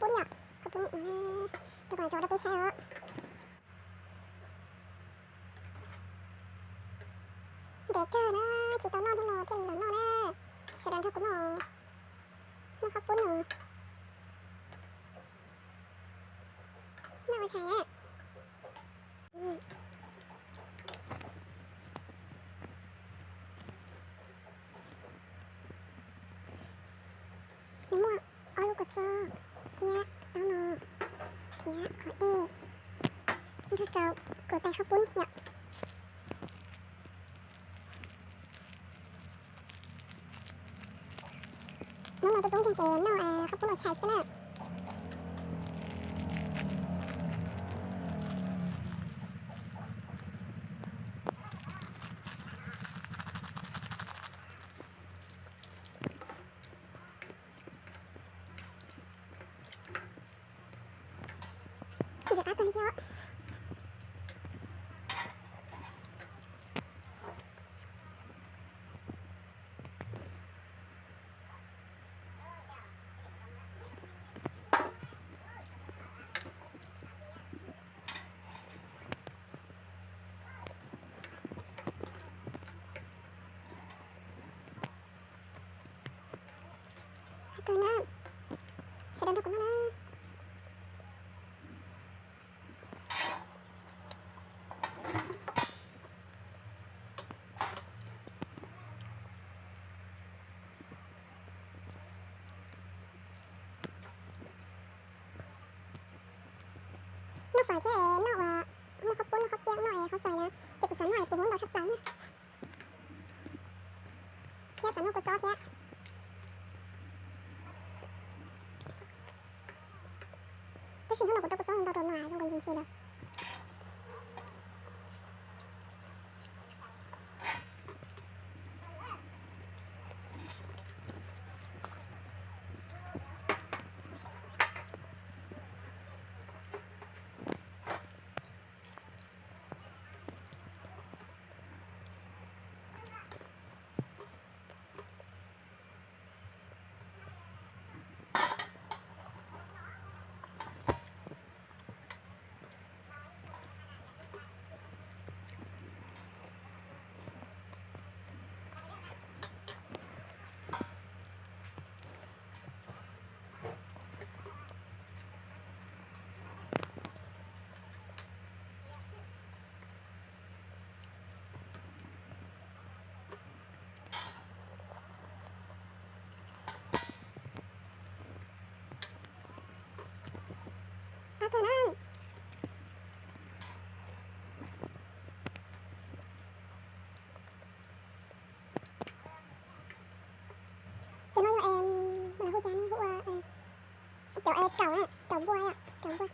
Pub yom, koj pub, rau kom tso rau peb saib os. Ntev kawg na, tsis tau noj hnub no thiaj li los noj na. Sawv daws nrog kuv noj, noj khaub poob no. Noj ua tshais na. Nws muaj ob lub kua txob thiab taub no thiab qhov dej, nrog rau kuv tais khaub poob yom. Hnub no tuaj poob nkeeg ces noj khaub poob los tshais xwb na. Ntxim qab kawg li thiab. Qab kawg na, sawv daws nrog kuv noj na. Noj fawm thiab es noj ua, noj khaub poob noj khaub piab noj es khaub xois na, ces kuv xav noj es kuv muab ntau tshaj plaws na. Thiab xav noj kua txob thiab. Tab sis hnub no kuv rau kua txob ntau rau no zoo nkaus ntsis ntsis lawm. Qab kawg na. Cov no yog, lawv hu cas ne, hu ua cov raum, raum npua, raum npua.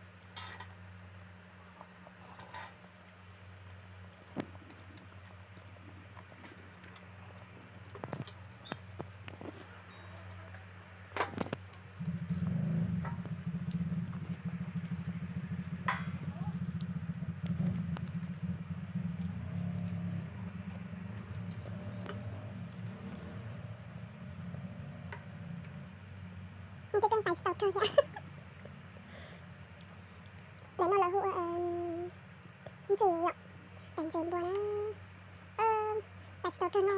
Tej keeb pais tsis tau rog thiab. Ntawm no lawv hu ua ntsws yom, pais ntsws npua na. Pais tsis tau rog no.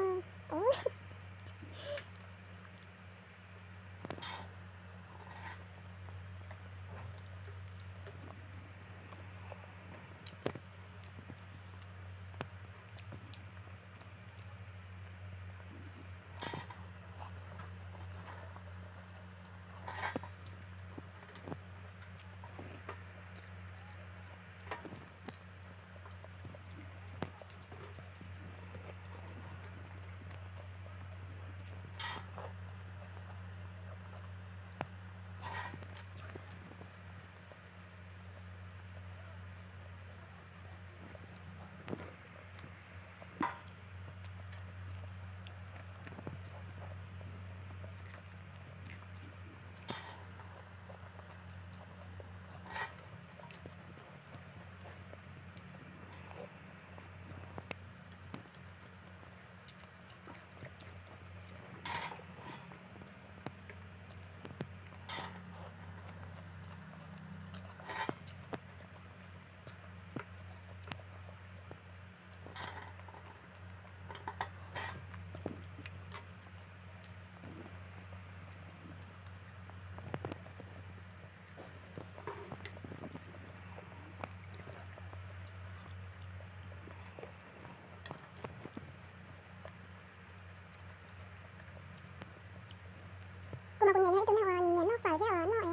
Nyiam yog ib tug neeg uas nyiam noj fawm thiab uas noj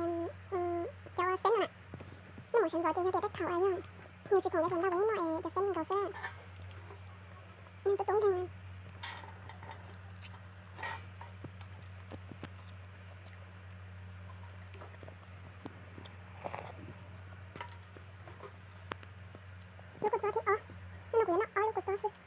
cov xeeb no na. Noj mus sawv ntxov ces yog tias tej thaum uas yog nws tsis khoom yuav fawm ntau ces noj cov xeeb nkaus xwb. Nws tub tub nkeeg. Lub kua txob thib ob, hnub no kuv yuav noj ob lub kua txob xwb.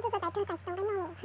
Txog txog tais rog tais tsis tau nqaij noj lawm.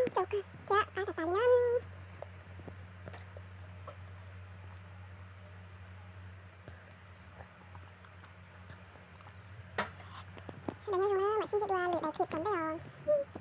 Cau kawg thiab qab tas tas li na. Sawv daws nyob zoo na, mam sib ntsib dua lwm daim clip tom ntej os.